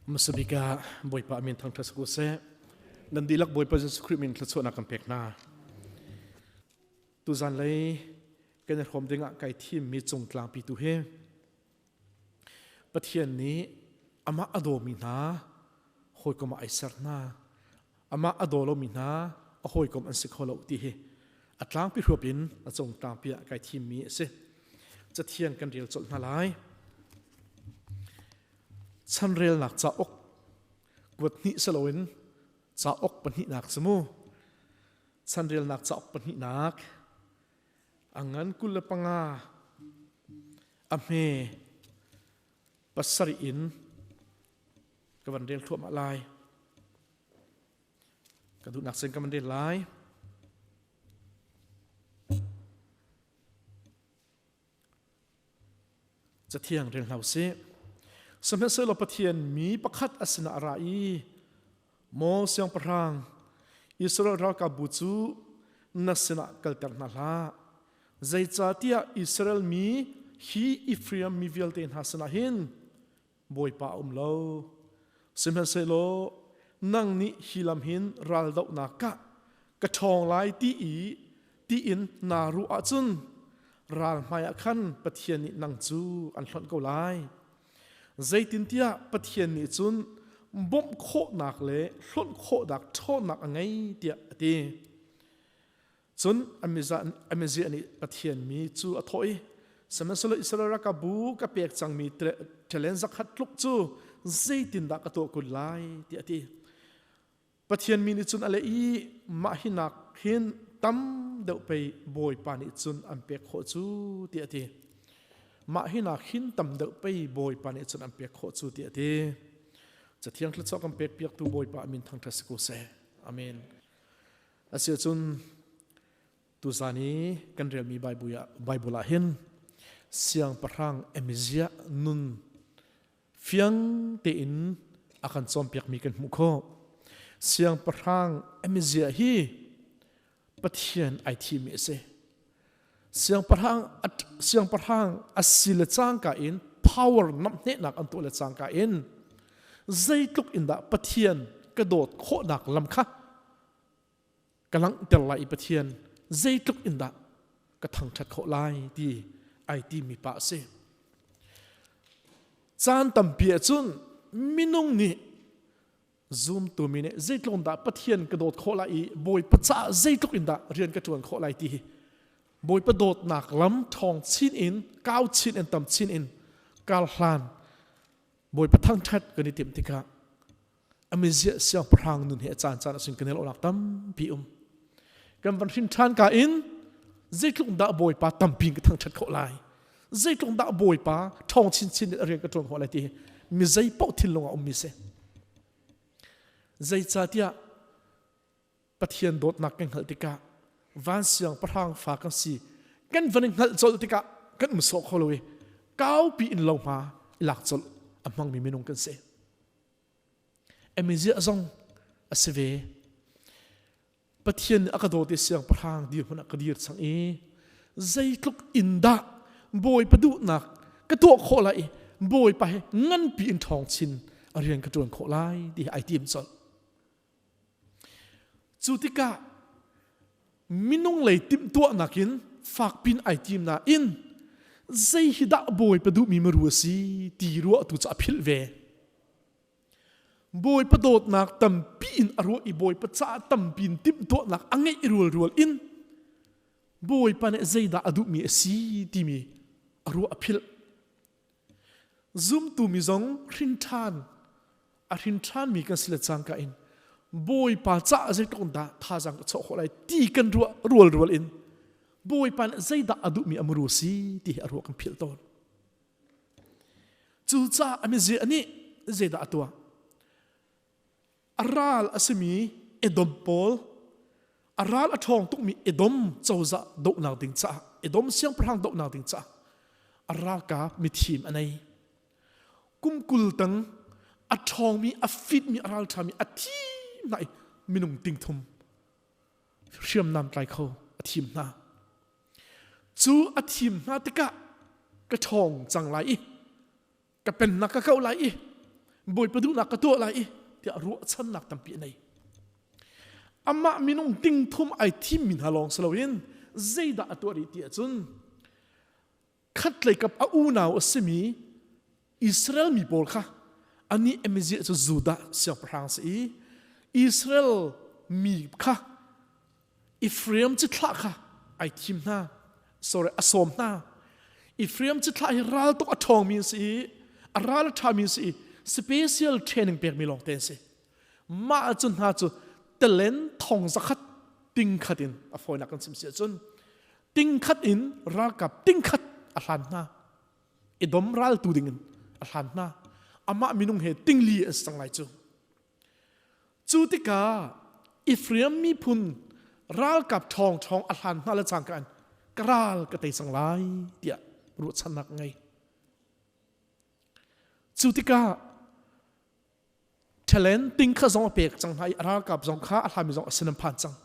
Hmasabik ah Bawipa min thangṭhat si ko seh. Nan dihlak Bawipa Jesuh Khrih min thluachuahnak kan pek hna. Tuzan lei kan i hrawm dingah kai thimmi cungtlangpi tu hi Pathian nih amah a dawmi hna hawikom ah ai ser hna. Amah a daw lomi hna a hawikom an si kho lo ti hi a tlangpi hruap in a cung tlangpi ah kai thimmi a si. Cathiang kan rel colh hna lai. Chanrelnak cauk kuat hnih si loin cauk pahnihnak si mu. Chanrelnak cauk pahnihnak a ngan 25 a hme pasarih in ka van rel thluahmah lai. Ka duhnak sin ka van rel lai. Cathiang rel hna usih. Sihmanhsehlaw Pathian mi pakhat a sinah a ra i, Maw siangpahrang, Israel ralkapbu cu na sinah kalter hna hlah. Zeicahtiah Israel mi hi Efraim mi vialte hna sinah hin Bawipa a um lo. Sihmanhsehlaw nang nih hi lam hin raldohnak ah ka ṭhawng lai ti i tiin naa ruah ahcun ral hmaiah khan Pathian nih nang cu an hlonh ko lai. Zeitintiah Pathian nih cun bawmh khawhnak le hlonh khawhnak ṭhawnnak a ngei tiah a ti. Cun Amaziah nih Pathian mi cu a thawh i, Sihmanhsehlaw Israel ralkapbu ka pek cangmi ṭalen zakhat tluk cu zeitindah ka tuah kun lai, tiah a ti. Pathian mi nih cun a leh i, Mah hi nak hin tam deuh pei Bawipa nih cun an pek khawh cu, tiah a ti. Mah hi nak hin tam deuh pei Bawipa nih cun an pek khawh cu, tiah a ti. Cathiang thluachuah kan pek piaktu Bawipa a min thangṭhat si ko seh. Amen. Asiahcun tuzan i kan relmi Bible ah hin siangpahrang Emiziah nun fiang tein a kan cawnpiakmi kan hmuh khawh. Siangpahrang Emiziah hi Pathian ai thimi a si. Siangpahrang a si le cangka in power namhnehnak an tuah le cangka in zeitluk in dah Pathian ka dawt khawhnak lam kha ka langhter lai i Pathian zeitluk in dah ka thangṭhat khawh lai ti ai timi pa a si. Caan tampi ahcun minung nih zumtu mi nih zeitluk in dah Pathian ka dawt khawh lai i Bawipa caah zeitluk in dah rian ka ṭuan khawh lai ti hi Bawipa dawtnak lam ṭhawng chin in kau chin in tam chin in kar hlan Bawipa thangṭhat kan i timh tikah a mizia siangpahrang nun he a caan caan asin kan i lawhnak tampi um kan van hrin ṭhan ka in zeitluk dah Bawipa tampi ka thangṭhat khawh lai zeitluk dah Bawipa ṭhawng chinchin in a rian ka ṭuan khawh lai ti hi mi zei paoh thinlung ah ummi si zeicahtiah Pathian dawtnak kan hngalh tikah van siangpahrang fa kan si kan van i hngalh colh tikah kan um sawh kho lo i kaupi in lo hma i lak colh a hmangmi minung kan si. Emiziah zong a si ve. Pathian nih a ka dawt i siangpahrang dirhmun ah ka dir cang i zeitluk in dah Bawipa duhnak ka tuah khawh lai i Bawipa he nganpi in ṭhawng chin a rian ka ṭuan khawh lai ti hi ai tim colh. Cu tikah minung lei timhtuahnak in fakpin ai tim nain zei hi dah Bawipa duhmi maru a si ti ruah tu cu a philh ve. Bawipa dawtnak tampi in a ruah i Bawipa caah tampi in timhtuahnak a ngeih rualrual in Bawipa nih zeidah a duhmi a si timi a ruah a philh. Zumtu mi zong hrin ṭhan a hrin ṭhanmi kan si le cangka in Bawipa caah zeitluk dah thazaang ka chuah khawh lai ti kan ruah rualrual in Bawipa nih zeidah a duhmi a muru si ti hi a ruah kan philh tawn. Cucaah a mizia nih zeidah a tuah? A ral a simi Edom pawl, a ral a ṭhawng tukmi Edom cozah dohnak ding caah, Edom siangpahrang dohnak ding caah a ralkap mithim a nei. Kum 20 tang a ṭhawngmi, a fitmi, a ralṭhami a thim hna i minung 30,000 hriamnam tlai kho a thim hna. Cu a thim hna tikah ka ṭhawng cang lai i ka pennak ka kauh lai i Bawipa duhnak ka tuah lai i tiah ruahchannak tampi a nei. Amah minung ting thum ai thimmi hna lawng si loin zeidah a tuah rih ti ahcun khatlei kap a unau a simi Israel mi pawl kha anih Amaziah cu Judah siangpahrang si i Israel mi kha Ephraim cithlah kha ai thim hna sorry a sawm hna Ephraim cithlah hi ral tuk a ṭhawngmi an si i a ral a ṭhami an si i special training pekmi lawng te an si mah cu hna cu talen thong zakhat ting khat in a fawinak kan chim si ahcun ting khat in ralkap ting khat a hlan hna Edom raltu ding in a hlan hna amah minung he tingli an si cang lai cu Cu tikah Ephraim miphun ralkap ṭhawngṭhawng a hlan hna le cangka in ka ral ka tei cang lai tiah ruahchannak a ngei. Cu tikah ṭhelen ting kha zong a pek cang hna i a ralkap zong kha a hlami zong a sin an phan cang.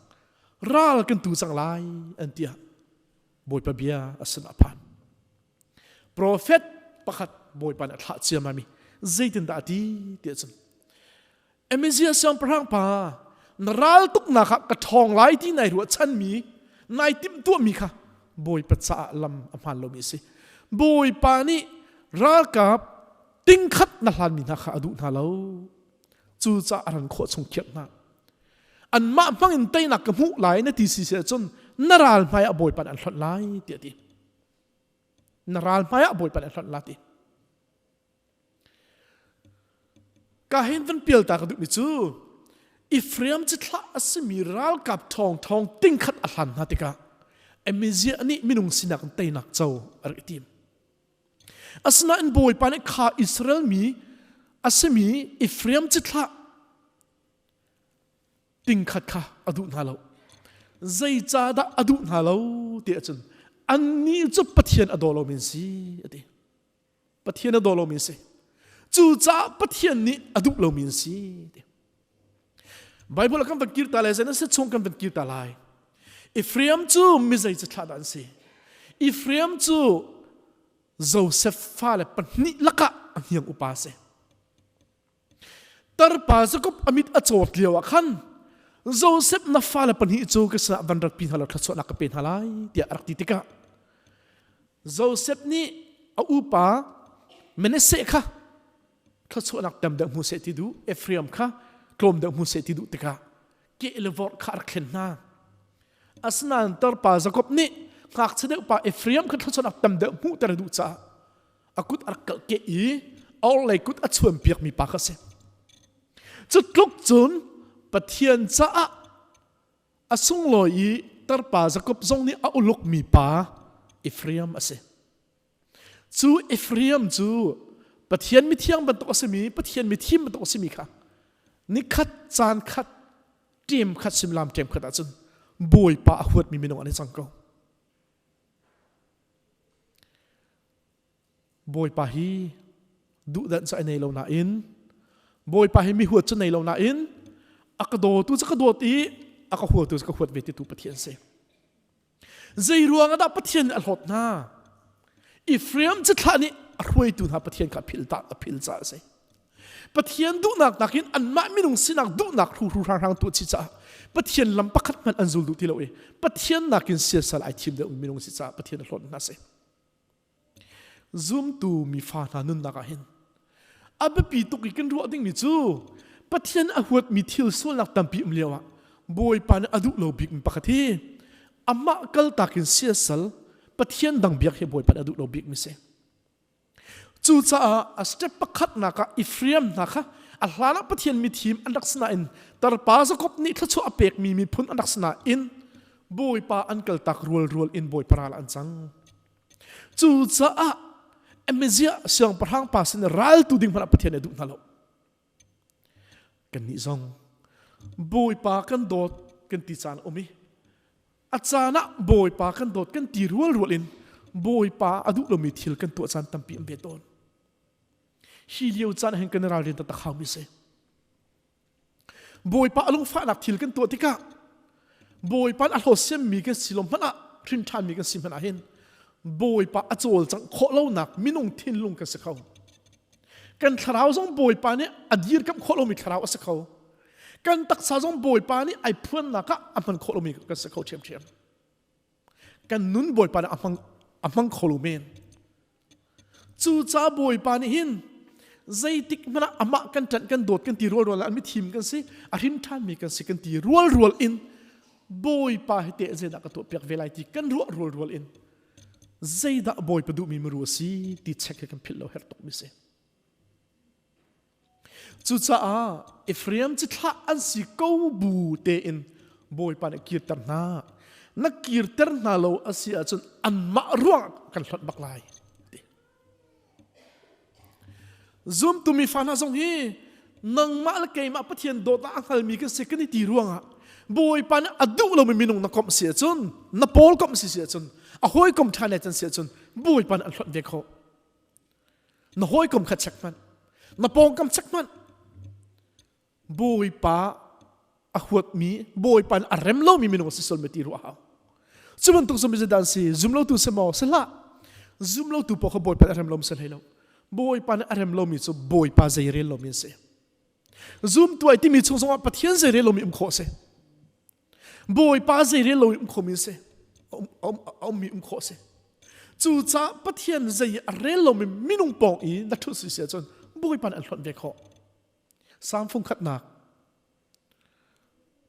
Ral kan tu cang lai an tiah Bawipa bia a sin a phan. Profet pakhat Bawipa nih a thlah ciammam i zeitindah a ti ti ahcun Amaziah siangpahrang pa na ral tuknak ah ka ṭhawng lai ti nai ruahchanmi nai timhtuahmi kha Bawipa caah lam a hmaan lomi a si. Bawipa nih ralkap tingkhat na hlanmi hna kha a duh hna lo. Cucaah a ran khawh chung khiak hna. Anmah hmang in teinak ka hmuh lai na ti si si ahcun na ral hmai ah Bawipa nih an hlonh lai tiah a ti. Na ral hmai ah Bawipa nih a hlonh la ti. Ka hin van pial ta ka duhmi cu Ephraim cithlah a simi ralkap ṭhawng ṭhawng tingkhat a hlan hna tikah Amaziah nih minung sinak in teinak co a rak i tim. Asinain Bawipa nih kha Israel mi a simi Ephraim cithlah tingkhat kha a duh hna lo. Zeicahdah a duh hna lo ti ahcun annih cu Pathian a daw lomi an si a ti. Pathian a daw lomi an si. Cucaah Pathian nih a duh lomi an si ti. Bible ah kan van kir ta lai Genesis chung kan van kir ta lai. Ephraim cu mizei cithlah dah an si? Ephraim cu Joseph fale pahnih lakah a hniang upa a si. Tarpa Jakob a mit a cawt lio ah khan Joseph na fale pahnih cu ka sinah van ratpi hna law thluachuahnak ka pe hna lai tiah a rak ti tikah Joseph nih a upa Manasseh kha thluachuahnak tam deuh hmu seh ti duh Ephraim kha tlawm deuh hmu seh ti duh tikah keh le vorh kha a rak thlen hna. Asinain tarpa Jakob nih ngakchia deuh pa Ephraim kha thluachuahnak tam deuh hmuhter a duh caah a kut a rak kalh keh i a orhlei kut a chuanpiakmi pa kha a si. Cu tluk cun Pathian caah a sunglawi i tarpa Jakob zong nih a ulukmi pa Ephraim a si. Cu Ephraim cu Pathian mithiang bantuk a simi, Pathian mithim bantuk a simi kha nikhat caan khat ṭem khat simlam ṭem khat ahcun Bawipa a huatmi minung an i cang ko. Bawipa hi duhdanh cu ai nei lo nain Bawipa hi mi huat cu nei lo nain a ka dawtu cu ka dawt i a ka huatu cu ka huat ve titu Pathian si. Zei ruang ah dah Pathian nih a hlawt hna? Ephraim cithlah nih a hruaitu hna Pathian kha a phil ta a phil caah a si. Pathian duhnak nakin anmah minung sinak duhnak hruhru hranghrang tuah chi caah Pathian lam pakhat hmanh an zul duh ti lo i Pathian nakin siasal ai thim deuh minung si caah Pathian a hlawt hna si. Zumtu mifa hna nunnak ah hin a biapi tuk i kan ruah dingmi cu Pathian a huatmi thil sualnak tampi um lio ah Bawipa nih a duh lo bikmi pakhat hi amah kaltak in siasal Pathian dang biak hi Bawipa nih a duh lo bikmi si. Cucaah a step pakhatnak ah Ephraim hna kha a hlanah Pathian mithim an rak si nain tarpa Jakob nih thluachuah a pekmi miphun an rak si nain Bawipa an kaltak rualrual in Bawipa ral an cang. Cucaah Amaziah siangpahrang pa sin raltu ding hmanh ah Pathian nih a duh hna lo. Kannih zong Bawipa kan dawt kan ti caan a um i a caan ah Bawipa kan dawt kan ti rualrual in Bawipa a duh lomi thil kan tuah caan tampi an ve tawn. Hi lio caan hin kan ralrin taktak haumi si. Bawipa a lungfahnak thil kan tuah tikah Bawipa a hlawsiammi kan si lo hmanh ah hrin ṭhanmi kan si hmanh ah hin Bawipa a cawlcangh khawh lonak minung thinlung kan si kho. Kan thlarau zong Bawipa nih a dirkamh khawh lomi thlarau a si kho. Kan taksa zong Bawipa nih ai phuannak ah a hman khawh lomi kan si kho ṭhiamṭhiam. Kan nun Bawipa nih a hmang a hmang kho lo men. Cucaah Bawipa nih hin zeitik hmanh ah amah kan ṭanh kan dawt kan ti rualrual ah mithim kan si a hrim ṭhanmi kan si kan ti rualrual in Bawipa hi teh zeidah ka tuahpiak ve lai ti kan ruah rualrual in zeidah Bawipa duhmi muru a si ti check hi kan philh lo herh tukmi si. Cucaah Ephraim cithlah an si ko bu tein Bawipa nih kirter hna. Na kirter hna lo a si ahcun anmah ruangah kan hlonh bak lai. Zumtu mi fa hna zong hi nangmah le keimah Pathian dawtnak a hngalmi kan si kan i ti ruangah Bawipa nih a duh lomi minung na komh si ahcun na pawl komh si si ahcun a hawikom ṭha ne can si ahcun Bawipa nih an hlonh ve khawh. Na hawikom kha check hmanh. Na pawngkam check hmanh. Bawipa a huatmi, Bawipa nih a rem lomi minung a si sual ti ruah hau. Cu bantuk zum dan si zum lotu si maw si hlah. Zum lotu paoh kha Bawipa nih a rem lomi si hlei lo. Bawipa nih a rem lomi cu Bawipa zei rel lomi an si. Zum tuai timi chung zongah Pathian zei rel lomi um khawh si. Bawipa zei rel lomi um khomi si. A ummi um khawh si. Cucaah Pathian zei a rel lomi minung pawng i na ṭhut si si ahcun Bawipa nih an hlonh ve khawh. Salm fung khatnak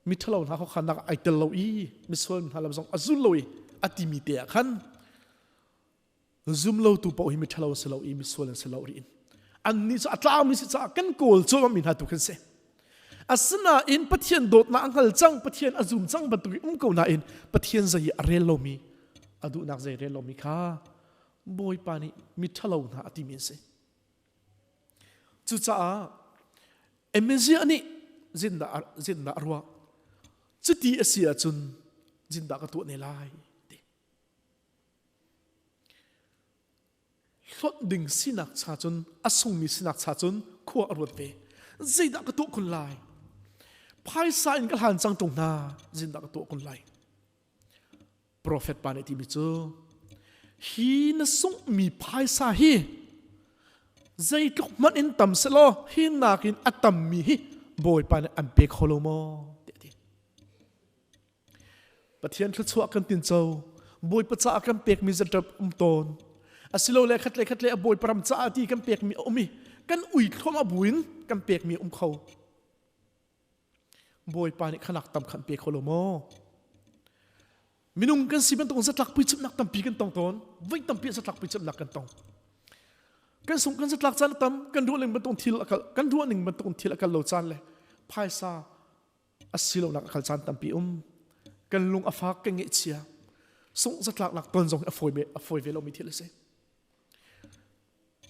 miṭhalo hna khuakhannak ai tel lo i misual hna lam zong a zul lo i a timi te ah khan zum lotu paoh hi miṭhalo an si lo i misual an si lo riin annih cu a tlaumi si caah kan kawl cuahmahmi hna tu khan si asinain Pathian dawtnak a hngal cang Pathian a zum cang bantuk i um ko nain Pathian zei i a rel lomi a duhnak zei rel lomi kha Bawipa nih miṭhalo hna a timi an si Cucaah Amaziah nih zindah zindah a ruah. Cuti a si ahcun zindah ka tuah ne lai ti. Hlonh ding sinak cha cun a sungmi sinak cha cun khua a ruat ve. Zeidah ka tuah kun lai? Phaisa in ka hlan cang ṭung hna, zindah ka tuah kun lai? Profet pa nih timi cu hi na sunghmi phaisa hi zeitluk hmanh in tam selaw hi nakin a tammi hi Bawipa nih an pe kho lo maw tiah a ti. Pathian thluachuah kan tinco Bawipa caah kan pekmi zaṭap um tawn asilole khatle khatle a Bawipa ram caah ti kan pekmi a um i kan ui thluahmah buin kan pekmi a um kho. Bawipa nih khanak tam khan pe kho lo maw? Minung kan si bantuk zatlak puicimnak tampi kan tong tawn. Voi tampi zatlak puicimnak kan tong. Kan sung kan zatlak caan tam, kan ruah ning bantuk thil akal, kan ruah ning bantuk thil akal lo caan le phaisa asilonak akal caan tampi um. Kan lung a fak, kan ngeihchia. Sung zatlak nak ton zong a fawi ve, a fawi ve lomi thil a si.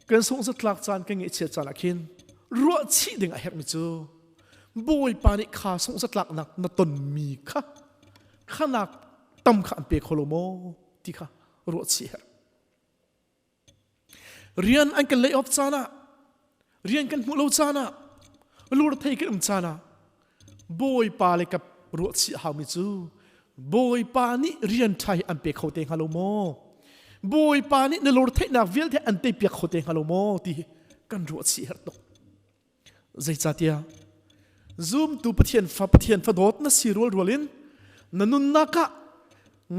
Kan sungzatlak caan kan ngaihchiat caan ah khin ruahchih ding a herhmi cu Bawipa nih kha sungzatlaknak na tonmi kha khanak tam kha an pe kho lo maw ti kha ruahchih herh. Rian an kan lay off caan ah rian kan hmuh lo caan ah lurthei kan um caan ah Bawipa le ka ruahchih haumi cu Bawipa nih rian ṭha hi an pe kho te hnga lo maw? Bawipa nih na lur theihnak vialte an teipiak kho te hnga lo maw ti hi kan ruahchih herh tuk. Zeicahtiah zumtu Pathian fa Pathian fa dawt na si rualrual in na nunnak ah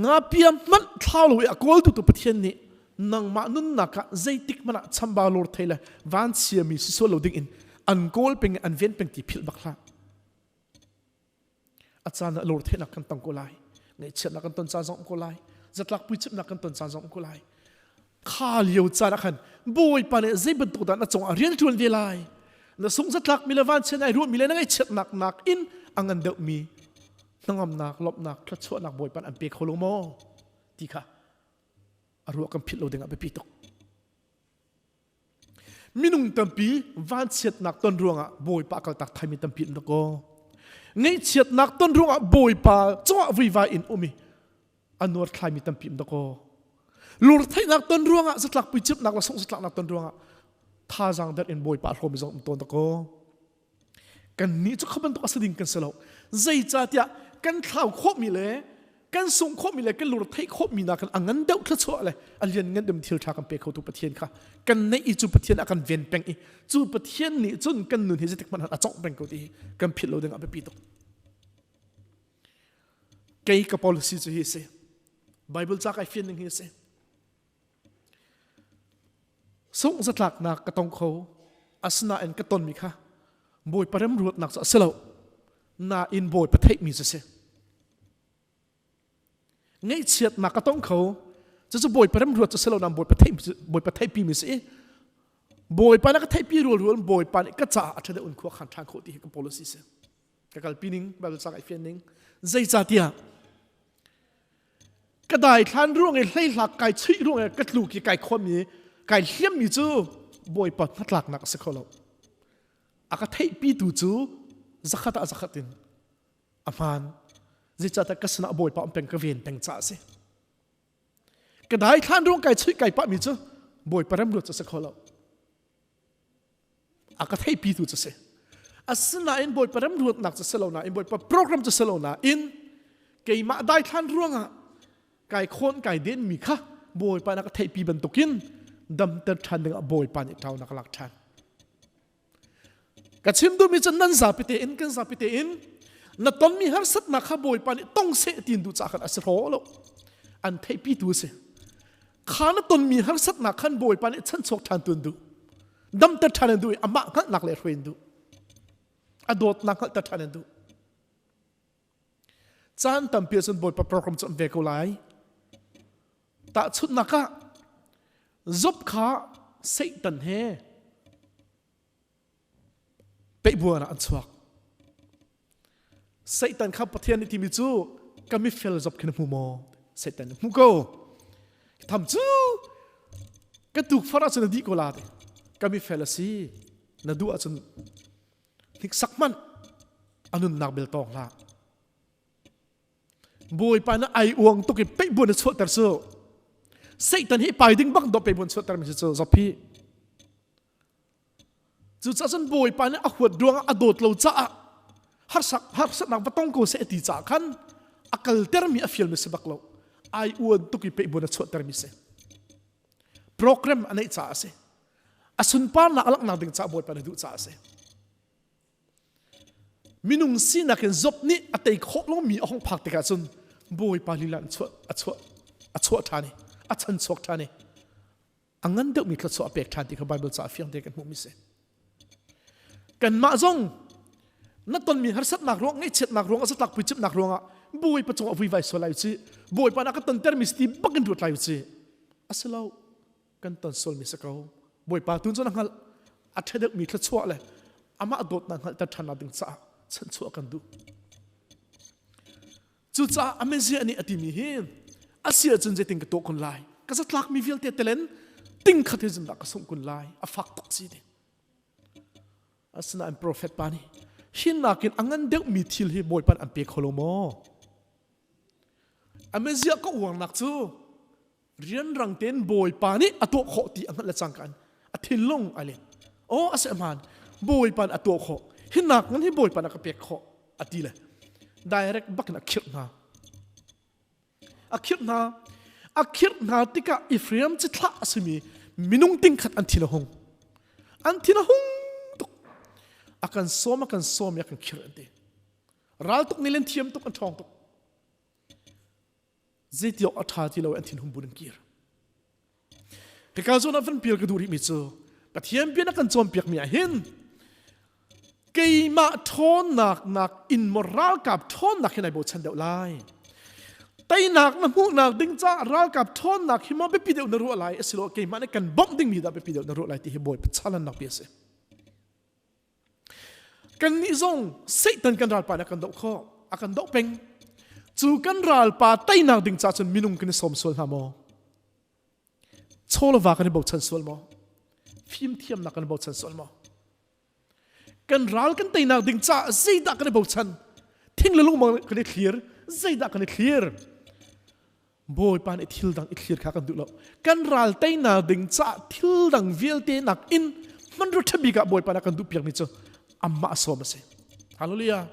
ngapia hmanh thlau lo i a kawltu tu Pathian nih nangmah nunnak ah zeitik hmanh ah chambau lor thei le vanchia mi si sual lo ding in an kawl peng an ven peng ti philh bak hlah. A caan ah lor theihnak kan tong ko lai. Ngaihchiatnak kan ton caan zong um ko lai. Zatlak puicimhnak kan ton caan zong um ko lai. Kha lio caan ah khan Bawipa nih zei bantuk dah na cungah rian ṭuan ve lai. Na sung zatlak mi le vanchiat ai ruahmi le na ngaihchiatnak nak in a ngan deuhmi hnangamnak, lawmhnak, thluachuahnak Bawipa an pe kho lo maw ti kha a ruah kan philh lo ding ah biapi tuk. Minung tampi vanchiatnak ton ruangah Bawipa kaltak thaimi tampi an rak aw. Ngaihchiatnak ton ruangah Bawipa cungah vuivai in um i a nuar thlaimi tampi an rak aw. Lurtheihnak ton ruangah zatlak puicimhnak le sungh-zatlaknak ton ruangah thazaang der in Bawipa a hlawmi zong um tawn dak aw. Kannih cu kha bantuk a si ding kan si lo. Zeicahtiah kan thlau khawhmi le Kan sungh khawhmi le kan lur theih khawhmi nakin a ngan deuh thluachuah le a lian ngan deuh thil ṭha kan pe khotu Pathian kha kan neih i cu Pathian a kan ven peng i cu Pathian nih cun kan nun hi zeitik hmanh a cawngh peng ko ti hi kan philh lo ding ah biapi tuk. Kei ka policy cu hi a si. Bible ca kai fian ning hi a si. Sungh zatlaknak ka tong kho. Asinain ka tonmi kha Bawipa remruatnak cu a si lo. Nain Bawipa theihmi cu a si. Ngaihchiatnak ka tong kho. Cucu Bawipa remruat cu a si lo nain Bawipa theih Bawipa theihpimi si i Bawipa na ka theihpi rualrual Bawipa nih ka caah a ṭha deuh in khua khan ṭhan khawh ti hi ka policy si. Ka kalpi ning Bible ca kai fian ning. Zeicahtiah Ka daithlan ruang i hleihlak kai chuih ruang i ka tluk i kai khuam i kai hliammi cu Bawipa hnatlaknak a si kho lo. A ka theihpitu cu zakhat ah zakhat in a hmaan. Zeicahtiah ka sinah Bawipa um peng ka ven peng caah a si. Ka daithlan ruang kai chuih kai pahmi cu Bawipa remruat cu a si kho lo. A ka theihpitu cu si. Asinain Bawipa remruatnak cu si lo nain Bawipa program cu si lo nain keimah daithlan ruangah kai khawn kai denmi kha Bawipa na ka theihpi bantukin damter ṭhan dingah Bawipa nih ṭau na ka lak ṭhan. Ka chim duhmi cu nan zapi tein kan zapi tein na tonmi harsatnak kha Bawipa nih tong seh tiin duh caah khan a si hraw lo. An theihpitu a si. Kha na tonmi harsatnak khan Bawipa nih chanchuak ṭhan tu an duh. Damter ṭhan an duh i amah hngalhnak le hruai an duh. A dawtnak hngalhter ṭhan an duh. Caan tampi ahcun Bawipa program cu an ve ko lai. Tahchunhnak ah Job kha Satan he peihbuan ah an chuak. Satan kha Pathian nih timi cu ka mifel Job khi na hmu maw? Satan nih hmu ko. Tham cu ka tukfar ahcun na dih ko la ti. Ka mifel a si. Na duh ahcun hniksak hmanh a nunnak bel tawng hlah. Bawipa na ai uang tuk i peihbuan na chuahter cu. Satan hi pai ding bak dawh peihbuan chuahter mi si cu Job hi. Cucaah cun Bawipa nih a huat ruangah a dawt lo caah harsak harsatnak va tong ko seh ti caah khan a kaltermi a fialmi si bak lo. Ai uan tuk i peihbuan a chuahtermi si. Program a neih caah a si. A sunparnak a langhnak ding caah Bawipa nih duh caah a si. Minung sinak in Job nih a tei khawh lomi a hung phak tikah cun Bawipa lila in chuah a chuah a chuah ṭhan i a chan chuak ṭhan i a ngan deuhmi thluachuah a pek ṭhan ti kha Baibal ca fiang te kan hmuhmi si. Kanmah zong na tonmi harsatnak ruang ngaihchiatnak ruang zatlak puicimhnak ruangah Bawipa cungah vuivai sual lai u Bawipa na ka tontermi si ti bak in ruat lai u a si lo kan ton sualmi si ko Bawipa tun cu na hngalh a ṭha deuhmi thluachuah le amah dawtnak hngalhter ṭhannak ding caah chanchuah kan duh Cucaah Amaziah nih a timi hi a si ahcun zeitin ka tuah kun lai? Ka zatlakmi vialte telen ting khat hi zindah ka sungh kun lai? A fak tuk si ding. Asinain profet pa nih hin nakin a ngan deuhmi thil hi Bawipa an pe kho lo maw? Amaziah ka uangnak cu rianrang tein Bawipa nih a tuah khawh ti a hngalh le cangka in a thinlung a let. Aw a si hmaan Bawipa nih a tuah khawh. Hi nak ngan hi Bawipa nih a ka pek khawh a ti le direct bakin a khirh hna. A khirh hna. A khirh hna tikah Ephraim cithlah a simi minung tingkhat an thin a hung. An thin a hung tuk. A kan sawm a kan sawm i a kan khirh an ti. Ral tuk nih len thiam tuk an ṭhawng tuk. Zeitiawk a ṭha ti lo an thinhung bun an kir. Hika zawn ah van pial ka duh rihmi cu Pathian bia na kan cawnpiakmi ah hin keimah ṭhawnnak nak in maw ralkap ṭhawnnak hin ai bochan deuh lai. Teinak na hmuhnak ding caah ralkap ṭhawnnak hi maw biapi deuh na ruah lai asiloah keimah nih kan bawmh dingmi dah biapi deuh na ruah lai ti hi Bawipa chalannak bia a si. Kannih zong Satan kan ralpa nih a kan doh khawh, a kan doh peng. Cu kan ralpa teinak ding caah cun minung kan i sawm sual hna maw? Chaw le va kan i bochan sual maw? Fimthiamnak kan i bochan sual maw? Kan ral kan teinak ding caah zeidah kan i bochan? Thing le lungmang kan i thlir, zeidah kan i thlir? Bawipa nih thil dang i thlir kha kan duh lo. Kan ral teinak ding caah thil dang vialte nakin hmanrua ṭha bik ah Bawipa nih a kan duhpiakmi cu amah sawm a si. Hallelujah.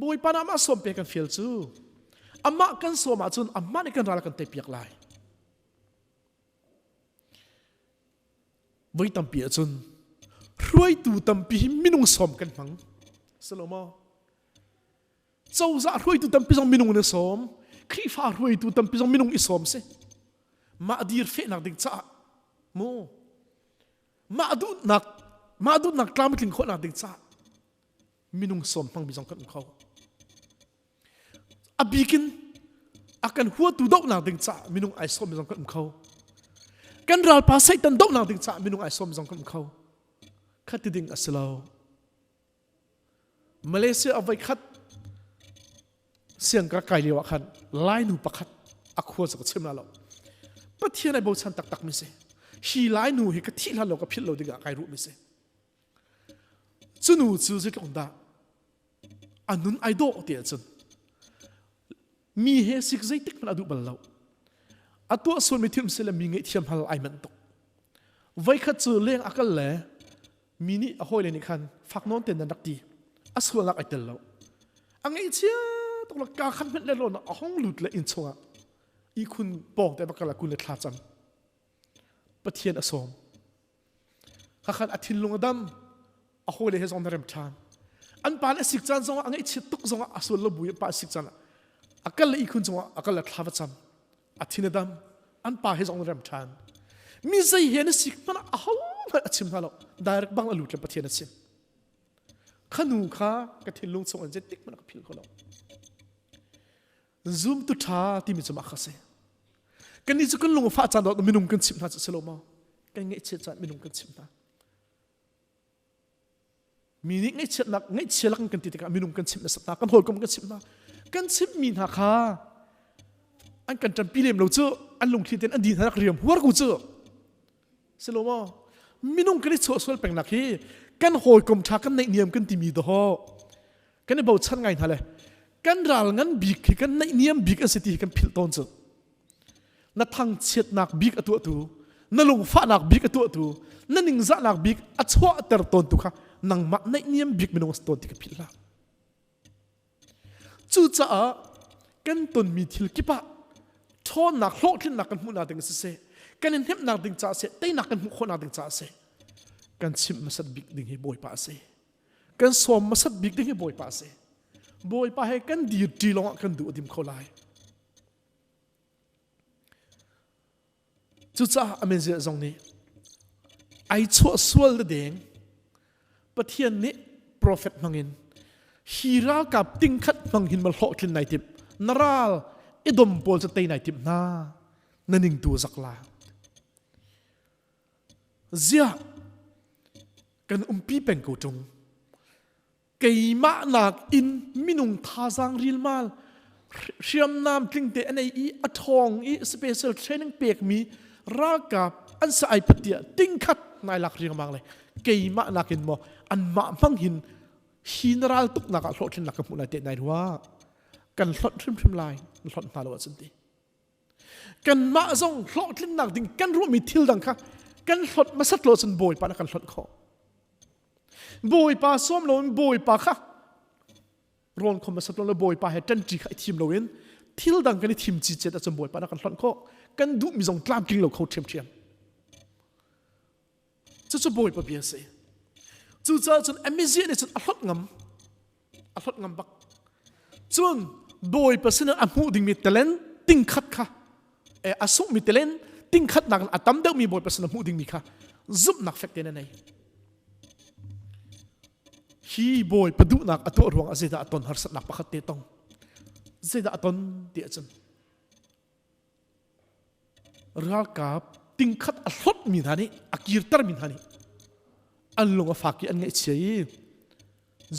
Bawipa nih amah sawm pe kan fial cu. Amah kan sawm ahcun amah nih kan ral a kan teipiak lai. Voi tampi ahcun hruaitu tampi hi minung sawm kan hmang. Salomo cozah hruaitu tampi zong minung in sawm, Khrihfa hruaitu tampi zong minung i sawm si. Mah dir fehnak ding caah mu mah duhnak mah duhnak tlamtling khawhnak ding caah minung sawm hmangmi zong kan um kho. A bikin a kan huatu dohnak ding caah minung ai sawm zong kan um kho. Kan ralpa Satan dohnak ding caah minung ai sawm zong kan um kho. Khati ding a si lo. Malaysia a voi khat siang ka kai lio ah khan Lainu pakhat a khua cu ka chim la lo. Pathian ai bochan taktak mi si. Hi Lainu hi ka thih hlan lo ka philh lo ding ah kai ruh mi si. Cu nu cu zeitluk dah a nun ai dawh ti ahcun mi he sik zeitik hmanh a duh bal lo. A tuah sualmi thil si le mi ngaihthiam hal ai manh tuk. Voikhat cu leng a kal le mi nih a hawile nih khan fak nawn ten nan rak ti. A sualnak ai tel lo. A ngaihchia tuk le ka khan hmenh le lawn a hong lut le inn chungah ihkhun pawng te va kal ah kun le thla cam. Pathian a sawm. Khakhan a thinlung a dam, a hawile he zong na rem ṭhan. An pa le a sik caan zongah a ngaihchiat tuk zongah a sual lo bu i pa a sik caan ah a kal le ihkhun cungah a kal le thla va cam. A thin a dam, an pa he zong na rem ṭhan. Mi zei he na sik hmanh ah ahohmanh a chim hna lo. Direct bang a lut le Pathian a chim. Kha nu kha ka thinlung chung in zeitik hmanh a ka philh kho lo. Zumtu ṭha timi cu mah kha si. Kannih cu kan lung a fah caan ah minung kan chimh hna cu si lo maw? Kan ngaihchiat caan minung kan chimh hna. Mi nih ngaihchiatnak ngaihchia lak kan ti tikah minung kan chimh hmasat hna, kan hawikom kan chimh hna. Kan chimhmi hna kha an kan ṭanpi lem lo cu an lungthli tein an din hna rak riam huar ku cu. Si lo maw? Minung kan i chuah sual pengnak hi kan hawikom ṭha kan neihniam kan timi dawh kan i bochan ngai hna le kan ral ngan bik hi kan naihniam bik an si ti hi kan philh tawn cu na thangchiatnak bik a tuahtu na lungfahnak bik a tuahtu na ningzahnak bik a chuahter tawntu kha nangmah naihniam bik minung a si tawn ti ka philh hlah cucaah kan tonmi thil kip ah ṭhawnnak hlawhtlinnak kan hmuhnak ding siseh kan i hnemhnak ding caah seh teinak kan hmuh khawhnak ding caah seh kan chimh hmasat bik ding hi Bawipa a si Kan sawm hmasat bik ding hi Bawipa a si. Bawipa he kan dir ṭi lawngah kan duh a dim kho lai. Cucaah Amaziah zong nih ai chuah sual da deng Pathian nih profet hmangin hi ralkap tingkhat hmang hin ma hlawhtlin nai timh na ral Edom pawl cu tei nai timh hna na ning tu zak la Ziah kan umpi peng ko ṭung. Keimah nakin minung thazaang rilmal hriamnam tlingte an ei i a ṭhawng i special training pekmi ralkap an sa ai pat tiah tingkhat nai lak riangmang le keimah nakin maw anmah hmang hin hi na ral tuknak ah hlawhtlinnak ka hmuh lai te nai rua kan hlonh hrimhrim lai na hlonh hna lo ahcun ti Kanmah zong hlawhtlinnak ding kan ruahmi thil dang kha kan hlawt hmasat lo cun Bawipa na kan hlawt khawh. Bawipa sawm loin Bawipa kha rawn khom hmasat lo Bawipa he ṭanṭi kha i thim loin thil dang kan i thim cicet ahcun Bawipa na kan hlawt khawh. Kan duhmi zong tlamtling lo kho ṭhiamṭhiam. Cucu Bawipa bia a si. Cucaah cun Amaziah nih cun a hlawt ngam. A hlawt ngam bak. Cun Bawipa sinah a hmuh dingmi talent tingkhat kha a sunghmi talent tingkhat nak a tam deuhmi Bawipa sinah hmuh dingmi kha zumhnak fek tein a nei. Hi Bawipa duhnak a tuah ruangah zeidah a ton harsatnak pakhat te tong. Zeidah a ton ti ahcun Ralkap tingkhat a hlawtmi hna nih a kirtermi hna nih an lung a fak i an ngaihchia i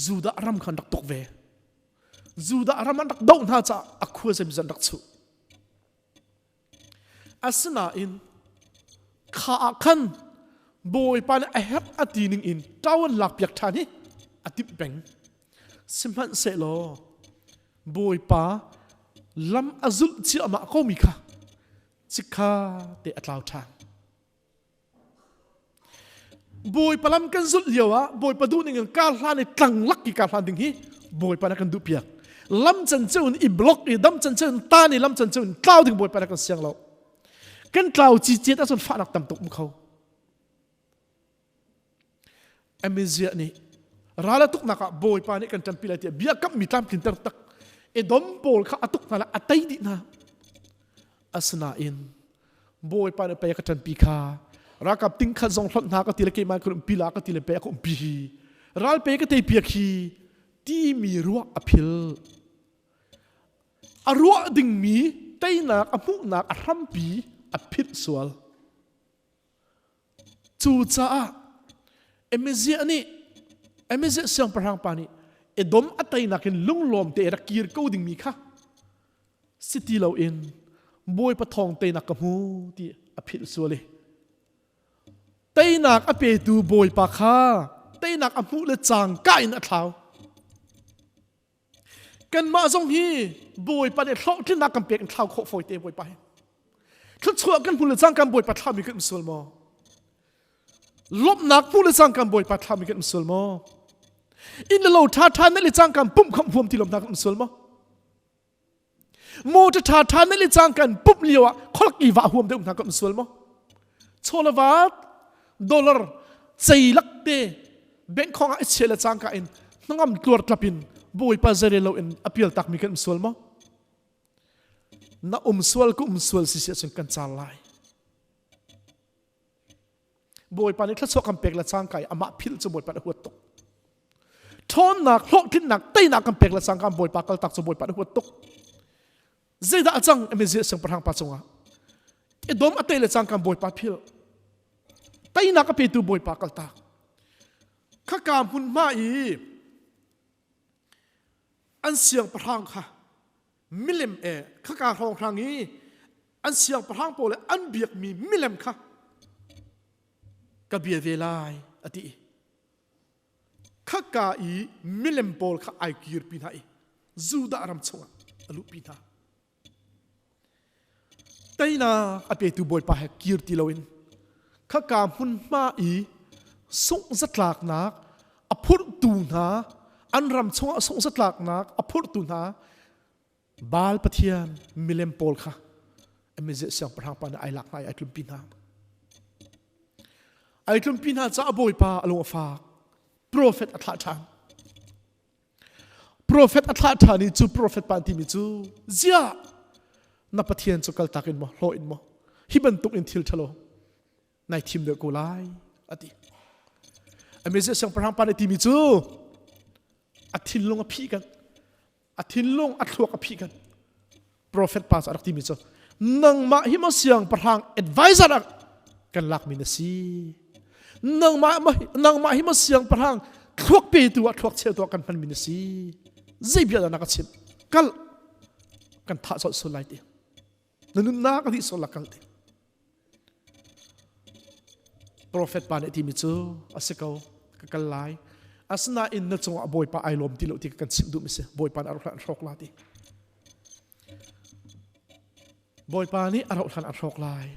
Judah ram kha an rak tuk ve. Judah ram an rak doh hna caah a khua zeimawzat an rak chuh. Asinain kha ah khan Bawipa nih a herh a ti ning in ṭau an lakpiak ṭhan i a timh peng. Sihmanhsehlaw Bawipa lam a zulh ciahmah komi kha cikha te a tlau ṭhan. Bawipa lam kan zulh lio ah Bawipa duh ning in kar hlan i tlang lak i kar hlan ding hi Bawipa na kan duh piak. Lam can ceu in i block i dam can ceu in tan i lam can ceu in tlau ding Bawipa nih kan siang lo. Kan tlau ci ciat ahcun fahnak tam tuk um kho. Amazia nih ral a tuknak ah Bawipa nih kan ṭanpi lai tiah bia kamhmi tlamtlinter tak Edom pawl kha a tuk hna le a tei dih hna. Asinain Bawipa nih pei a ka ṭanpi kha ralkap ting khat zong hlonh hna ka ti le keimah ka umpi la ka ti le pei a ka umpi hi ral pe ka tei piak hi timi ruah a phil. A ruah dingmi teinak a hmuhnak a hrampi a philh sual. Cucaah Amaziah nih Amaziah siangpahrang pa nih Edom a teinak in lunglawm te rak kir ko dingmi kha si ti loin Bawipa thawng teinak ka hmu ti a philh sual i teinak a petu Bawipa kha teinak a hmuh le cangka in a thlau. Kanmah zong hi Bawipa nih hlawhtlinnak kan pek in thlau khawh fawi te Bawipa hi. Thluachuah kan hmu le cang kan Bawipa thlami kan um sual maw? Lawmhnak hmu le cang kan Bawipa thlami kan um sual maw? Inn le lo ṭha ṭha ne le cang kan pumh khamh huam ti lawmhnak kan um sual maw? Motor ṭha ṭha ne le cang kan pumh lio ah kholak i vah huam deuh hna kan um sual maw? Chawlawat dollar ceilak te bank khong ah i chia le cangka in hnangam tluar tlap in Bawipa zeirel lo in a pial takmi kan um sual maw? Na um sual ka um sual si si ahcun kan car lai. Bawipa nih thluachuah kan pek le cangka i amah philh cu Bawipa nih huat tuk. Ṭhawnnak, hlawhtlinnak, teinak kan pek le cangka Bawipa kaltak cu Bawipa nih huat tuk. Zeidah a cang Amaziah siangpahrang pa cungah? Edom a tei le cangka Bawipa philh. Teinak a petu Bawipa kaltak. Khaka hmunhma i an siangpahrang kha milem e khaka hrawnghrang i an siangpahrang pawl le an biakmi milem kha ka bia ve lai a ti. Khaka i milem pawl kha ai kirpi hna i Judah ram chungah a luhpi hna. Teinak a petu Bawipa he kir ti loin khaka hmunhma i sungh zatlaknak a phurhtu hna an ram chungah sungh zatlaknak a phurhtu hna Baal pathian milem pawl kha Amaziah siangpahrang pa nih ai lak hna i ai tlumpi hna. Ai tlumpi hna caah Bawipa a lung a fak. Profet a thlah ṭhan. Profet a thlah ṭhan i cu profet pa an timi cu ziah na Pathian cu kaltak in maw hlaw in maw hi bantuk in thil ṭhalo nai thim deuh ko lai a ti. Amaziah siangpahrang pa nih timi cu a thinlung a phih kan a thinlung a thluak a phih kan profet pa cu a rak timi cu nangmah hi maw siangpahrang advisor ah kan lakmi na si nangmah nangmah hi maw siangpahrang thluak petu ah thluak cheutu ah kan hmanmi na si zei bia dah na ka chimh kal kan thah colh sual lai ti na nunnak a dih sual la kal ti Profet pa nih a timi cu a si ko ka kal lai asinain na cungah Bawipa ai lawm ti lo ti kan chimh duhmi si Bawipa nih a rauh hlan an hrawk la ti Bawipa nih a rauh hlan an hrawk lai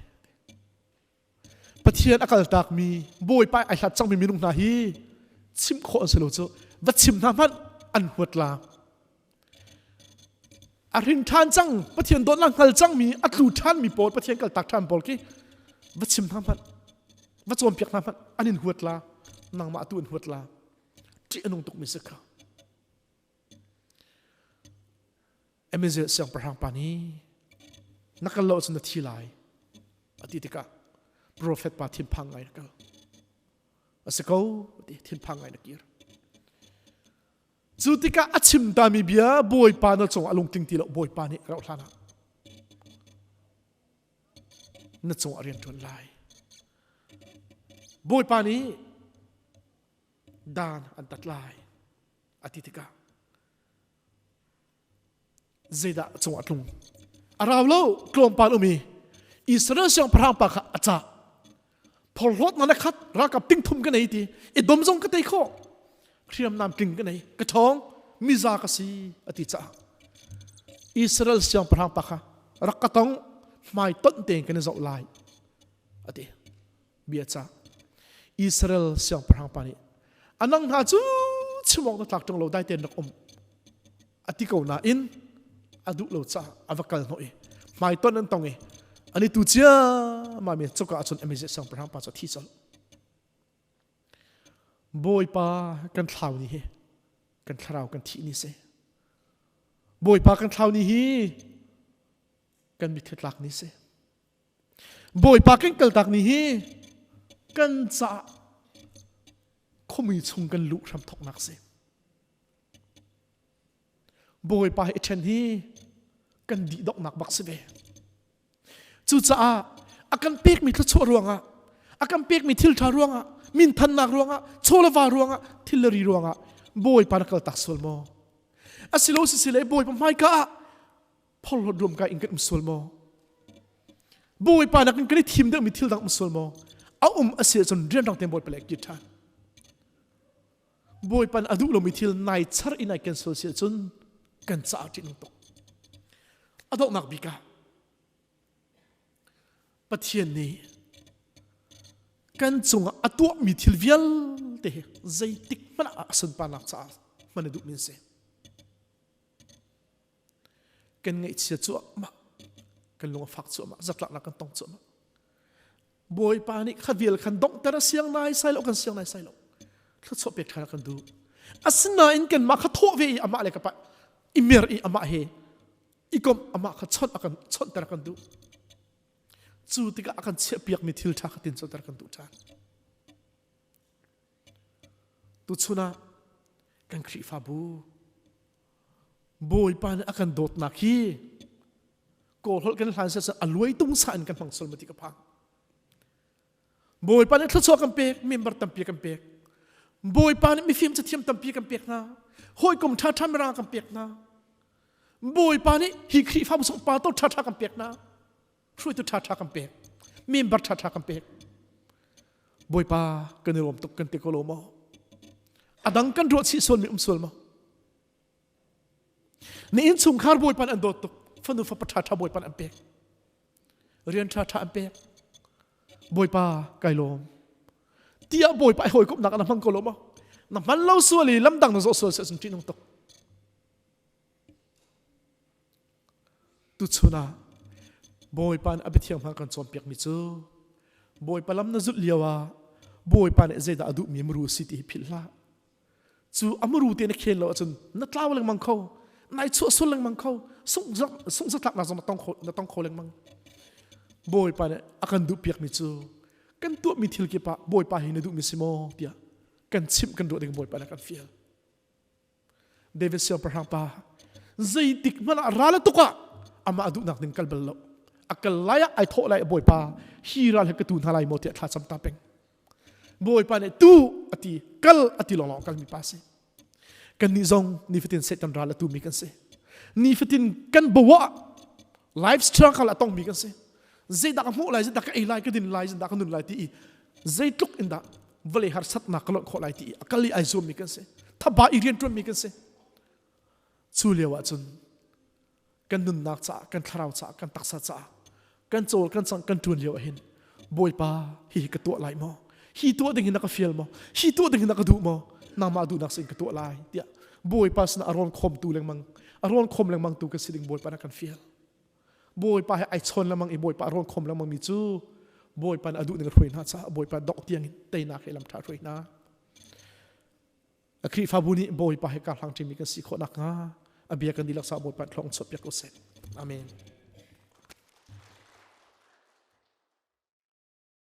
Pathian a kaltakmi Bawipa ai hlat cangmi minung hna hi chim khawh an si lo cu va chim hna hmanh an huat la A hrin ṭhan cang, Pathian dawtnak hngal cangmi, a tlu ṭhanmi pawl, Pathian kaltak ṭhan pawl khi va chim hna hmanh, va cawnpiak hna hmanh, an in huat la, nangmah tu an huat la. Ṭih a nung tukmi si kha. Emizel siangpahrang pa nih na kal lo ahcun na thi lai a ti tikah profet pa thinphang ngai na kal. A si ko, ti thinphang ngai na kir. Cu tikah a chim tami bia Bawipa na cungah a lungtling ti lo Bawipa nih rauh hlan ah na cungah rian ṭuan lai. Bawipa nih dan an tat lai a ti tikah zeidah cungah tlung a rau lo tlawmpal um i Israel siangpahrang pa kha a cah phorhlawt na khat ralkap ting thum ka nei ti Edom zong ka tei khawh hriamnam tling ka nei ka ṭhawng miza ka si a ti caah Israel siangpahrang pa kha rak ka tong hmai tonh tein kan i zoh lai a ti bia cah Israel siangpahrang pa nih anang hna cu chim awk na tlak ṭung lo dai tein rak um. A ti ko nain a duh lo caah a va kal hnawh i hmaiton an tong i ani tu cia ma mi cuka ahcun Amazia siangpahrang pa cu a thi colh. Bawipa kan thlau ni hi kan thlarau kan thih ni si. Bawipa kan thlau ni hi kan mitthli tlak ni si. Bawipa kan kaltak ni hi kan caah khuami chung kan luh hram thoknak si. Bawipa hi ṭhen hi kan dih donghnak bak si ve. Cucaah a kan pekmi thluachuah ruangah, a kan pekmi thil ṭha ruangah, minthannak ruangah, chawleva ruangah, thil le ri ruangah Bawipa na kaltak sual maw? Asilo sisile Bawipa hmaika ah phorhlawt ruam ka in kan um sual maw? Bawipa nakin kan i thim deuhmi thil dang um sual maw? A um a si ahcun rianrang tein Bawipa le kir ṭhan. Bawipa a duh lomi thil nai char in ai cancel si ahcun kan caah ṭih tuk. A donghnak bik ah Pathian nih kan cungah a tuahmi thil vialte hi zeitik hmanh ah a sunparnak caah hman a duhmi an si. Kan ngaihchia cuahmah, kan lung a fak cuahmah, zatlaknak kan tong cuahmah. Bawipa nih kha vial khan donghter a siang nai sai lo kan siang nai sai lo thluachuah pek ṭhan kan duh asinain kanmah kha thawh ve i amah le ka pa i mer i amah he i komh amah kha chawnh a kan chawnhter kan duh cu tikah a kan chiahpiakmi thil ṭha kha tincoter kan duh ṭhan tuchun ah kan Khrihfabu Bawipa nih a kan dawtnak hi Kawl holh kan hlan seh a luai tung sa in kan hmang sual ma ti ka phang. Bawipa nih thluachuah kan pek, member tampi kan pek. Bawipa nih mifim cathiam tampi kan pek hna. Hawikom ṭhaṭha mirang kan pek hna. Bawipa nih hi Khrihfabu sung pa to ṭhaṭha kan pek hna. Hruaitu ṭhaṭha kan pek. Member ṭhaṭha kan pek. Bawipa kan i lawm tuk kan ti ko lo maw? A dang kan ruah chih sualmi um sual maw? Na innchungkhar Bawipa an dawt tuk. Fanu fapa ṭhaṭha Bawipa an pek. Rian ṭhaṭha an pek. Bawipa kai lawm. Tiah Bawipa i hawikomhnak na hmang ko lo maw? Na hman lo sual i lamdang na zawh sual si ahcun ṭihnung tuk. Tuchun ah Bawipa nih a biathiang hna kan cawnpiakmi cu Bawipa lam na zulh lio ah Bawipa nih zeidah a duhmi muru a si ti hi philh hlah. Cu a muru te na khel lo ahcun na tlau lengmang kho, nai chuah sual lengmang kho, sungzatlaknak zong na tong kho, na tong kho lengmang. Bawipa nih a kan duhpiakmi cu kan tuahmi thil kip ah Bawipa hi na duhmi si maw tiah kan chimh kan ruah ding Bawipa nih a kan fial. David siangpahrang pa zeitik hmanh ah ral a tuk ah amah a duhnak ding kal bal lo a kal lai ah ai thawh lai bawipa hi ral he ka tu hna lai maw tiah thla cam ta peng bawipa nih tu ati kal ati lawng lawng kalmi pa si kan nih zong nifatin Satan ral a tu mi kan si nifatin kan bawa life struggle a tong mi kan si zeidah ka hmuh lai zeidah ka ei lai ka din lai zeidah ka nun lai ti i zeitluk in dah vawlei harsatnak ka lonh khawh lai ti i a kal i ai zuammi kan si thaba i rianṭuanmi kan si cu lio ah cun kan nunnak caah kan thlarau caah kan taksa caah kan cawl kan cang kan ṭuan lio ah hin bawipa hihi ka tuah lai maw hi tuah ding in na ka fial maw hi tuah ding in na ka duh maw nangmah duhnak sin ka tuah lai tiah bawipa sinah a rawn khawmtu lengmang a rawn khawm lengmang tu ka si ding bawipa na kan fial Bawipa he ai chawn lengmang i Bawipa a rawn khawm lengmang mi cu Bawipa nih a duh ning a hruai hna caah Bawipa dongh tiang in teinak he lam ṭha hruai hna. A Khrihfabu nih Bawipa he karhlang ṭimi kan si khawh nakhnga a bia kan dihlak sa Bawipa thlong chuah piak ko seh. Amen.